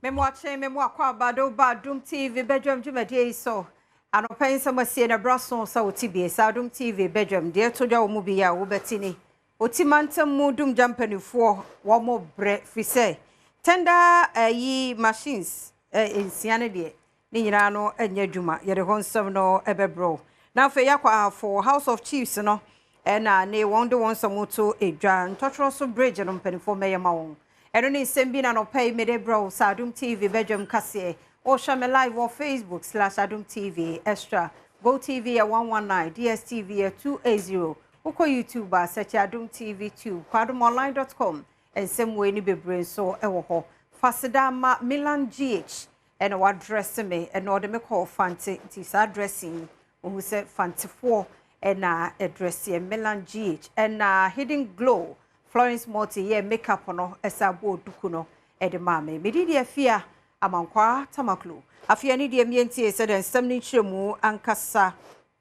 Memo akye memo akɔ aba do ba Adom TV badwam dwumadie yi so. Anɔpa yi nsɛm asie na ɛbra so sɛ wote bie sɛ Adom TV badwam deɛ ɛto dwa wɔ mu bi a wobɛte ni. Oti mantam mu dumgya mpanimfoɔ wɔn brɛ firi sɛ tender ayi machines nsia no deɛ ne nyinaa no nyɛ adwuma. Yɛde hɔ nsɛm no bɛbrɛ wo. Na afei yɛakɔ Ahafo House of Chiefs no na ne wɔn de wɔn nsɛm to dwa. Ntɔtwerɛ so bridge no mpanimfoɔ mmɛyɛ ma wɔn. Ɛno ne nsɛm bi na anɔpa yi mede brɛ wo sɛ Adom TV badwam kaseɛ. Wohwɛ me live wɔ Facebook slash Adom TV Extra. Go TV yɛ 119, DSTV yɛ 280. Wokɔ YouTube a, sɛkye Adom TV Tube, kɔ adomonline dot com, nsɛm wei ne bebree nso wɔ hɔ. Fa seda ma Milan GH ɛna wadrɛse me, ɛna ɔde me kɔɔ Fante, nti saa dressing yi, wohu sɛ Fantefoɔ ɛna ɛdrɛseɛ, Milan GH, ɛna Hidden Glow, Florence Morty yɛɛ makeup no ɛsa bɔɔ duku no ɛde maa me. Me din de Afia Amankwaa Tamaklo. Afei ɛne deɛ mmiɛntie sɛdeɛ nsɛm no nkyerɛmu ankasa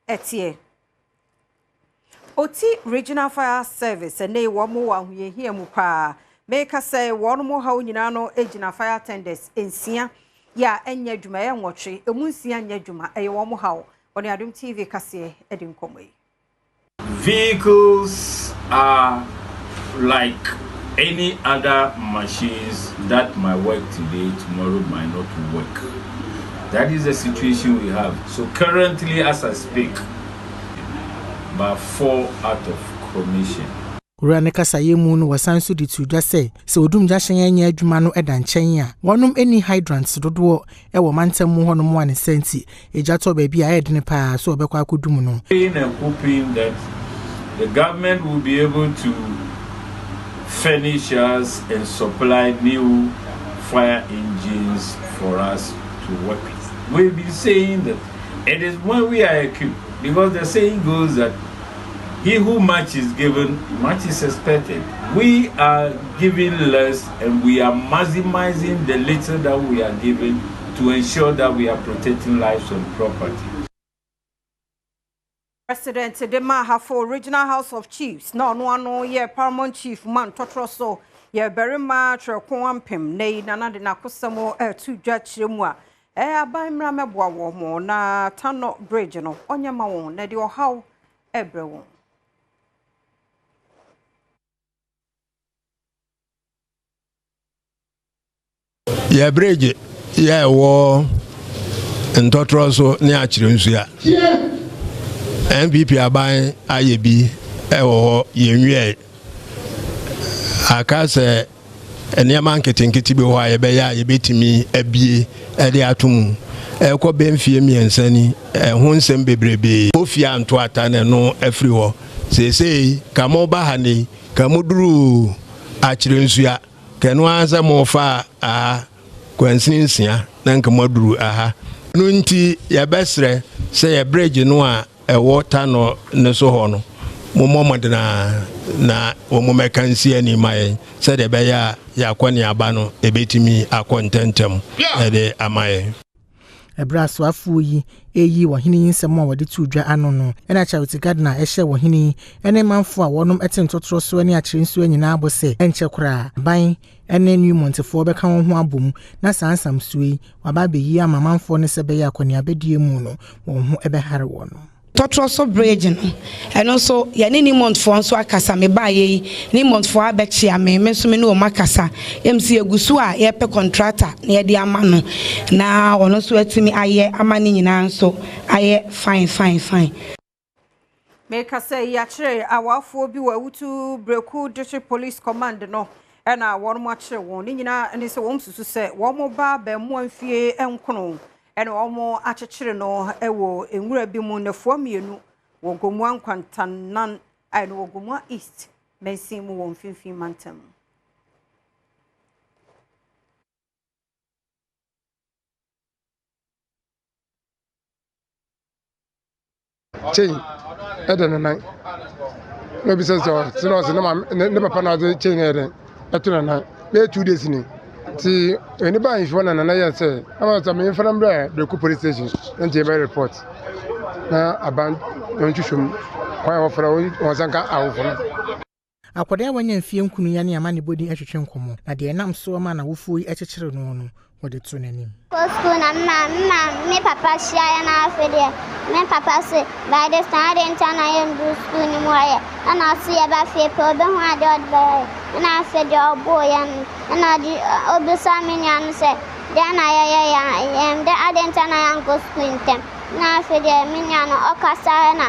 ɛteɛ. Oti Regional Fire Service ɛnɛ yi wɔn wɔ ahohiahia mu paa. Meka sɛ wɔn mo haw nyinaa no gyina fire tenders nsia yɛ a ɛnyɛ adwuma ɛyɛ nwɔtwe, emu nsia nyɛ adwuma ɛyɛ wɔn haw. Wɔne Adom TV kaseɛ de nkɔmmɔ yi. Vehicles are like any other machines that might work today, tomorrow might not work. That is the situation we have. So currently, as I speak, about four out of commission. Owura no kasaeɛ mu no wɔsan nso de too dwa sɛ, sɛ odumgya hyɛn anyɛ adwuma no da nkyɛn a, wɔnom nni hydrants dodoɔ wɔ mantam mu hɔnom a ne saa nti, egya tɔ baabi a ɛyɛ dene paa sɛ wɔbɛkɔ akɔdum no. Praying and hoping that the government will be able to furnish us and supply new fire engines for us to work with. We've been saying that it is when we are equipped, because the saying goes that he who much is given, much is expected. We are giving less and we are maximizing the little that we are giving to ensure that we are protecting lives and property. President de ma Ahafo Regional House of Chiefs na ɔno ano yɛ Paramount Chief ma ntɔtorɔ so yɛ barima Twerɛko Ampem na yi nana de n'akosɛm ɛto dwa kyerɛ mu a ɛyɛ aban mmra mɛboa wɔn mo na Tano Bridge no ɔnyɛ ma wɔn na de ɔhaw ɛbrɛ wɔn. Yɛ bridge yɛ ɛwɔ ntɔtorɔ so ne akyerɛ nsua. NPP aban ayɛ bi ɛwɔ hɔ yɛnwiɛe. Aka sɛ nneɛma nketenkete bi wɔ hɔ a yɛbɛyɛ a yɛbɛtumi abie de ato mu. Ɛkɔ bɛ mfie mmiɛnsa ni, ɛho nsɛm bebrebe. Kofi anto ata na ɛno afiri hɔ. Seesei ka moba ha nnɛ yi, ka moduru akyerɛ nsua. Kɛno ara sɛ mofa aha kwansini nsia na nka moaduru aha. No nti yɛbɛsrɛ sɛ yɛ bridge no a ɛwɔ Tanɔ no so hɔ no, mommɔ mmɔden ara na wɔmmɛka nsi ani ma yɛn sɛdeɛ ɛbɛyɛ a yɛakɔneaba no ɛbɛtumi akɔ ntɛmntɛm de ama yɛn. Ɛberɛ a asoafoɔ yi reyi ɔhene yi nsɛm a wɔde too dwa ano no, ɛna Charity Gardner hyɛɛ ɔhene yi ne manfoɔ a wɔnom te ntotorɔ soɔ ne akyerɛnsuo nyinaa bɔ sɛ ɛnkyɛ koraa aban ne Newmontfoɔ bɛka wɔn ho abom na saa nsamsoɔ yi wɔaba abɛyi ama manfoɔ no sɛ ɛbɛyɛ akɔneabadie mu no wɔn ho bɛhare wɔn. Tɔtorɔ so bridge no, ɛno nso yɛne Newmontfoɔ nso akasa, mebaeɛ yi Newmontfoɔ abɛkyea me, me nso me ne wɔn akasa, yɛm sɛ yɛgu so a yɛrepɛ contractor na yɛde ama no na ɔno nso atumi ayɛ ama ne nyinaa nso ayɛ fine fine fine. Meka sɛ yɛakyere awafoɔ bi wɔ Awutu Breku District Police Command no ɛna wɔn akyere wɔn. Ne nyinaa ne sɛ wɔn susu sɛ wɔn ba abɛɛmoa mfie nkono ɛna wɔn akyekyere no wɔ nwura bi mu nnafua mmienu wɔ Gomoa Nkwantanan a ɛno wɔ Gomoa East mansin mu wɔ mfimfini mantam. Chain ɛda ne nan na obi sɛ sɛ ɔte na ɔsɛ ne maame ne papa na ɔde chain yɛ dɛn ɛto ne nan bɛyɛ 2 days ni nti ɛne ba ahemfie hɔ na nana yɛ sɛ ama sɛ memfa no mbrɛ Bereku police station na nti yɛbɛyɛ report na aban ntwehwɛ mu kwan a wɔfrɛ wɔn nsa nka awofo no. Akwadaa a wanya mfeɛ nkunu yi ne amanebɔni retwetwe nkɔmmɔ, na deɛ ɛnam soɔ ma n'awofoɔ yi kyekyere noɔ no, wɔde to n'anim. Kɔ sukuu na me maame me maame me papa hyia yɛn na afei deɛ me papa se by this time adɛn nti na yɛnduru sukuu no mu hɔ yɛ ɛna ɔse yɛba fie pɛ ɔbɛhu adeɛ ɔde bɛyɛ yɛn ɛna afei deɛ ɔboo yɛn ɛna ɔde ɔbisa me nua no sɛ dɛn na yɛyɛ yɛn dɛ adɛn nti na yɛankɔ sukuu ntɛm ɛna afei deɛ me nua no ɔkasa ɛna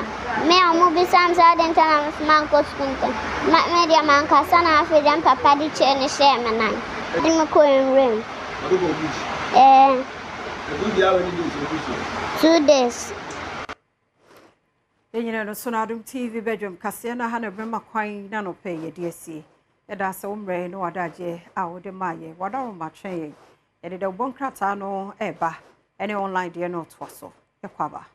me a ɔmo bisa me sɛ adɛn nti na me nso mankɔ sukuu ntɛm ma me deɛ mankasa na afei deɛ me papa de kyɛ no hyɛɛ me nan de me kɔɔ nwura mu. Ɛɛ. 2 days. Yɛnyina no so no Adom TV badwam kaseɛ no ha na berɛma kwan na nɔpɛ yɛde asie. Yɛda sɛ wo mmerɛ ne wadagyeɛ a wode maa yɛ wadaroma twɛn yɛn. Yɛde dɛ wobɔ nkrataa no ɛreba ɛne online deɛ no toa so. Yɛkɔ aba.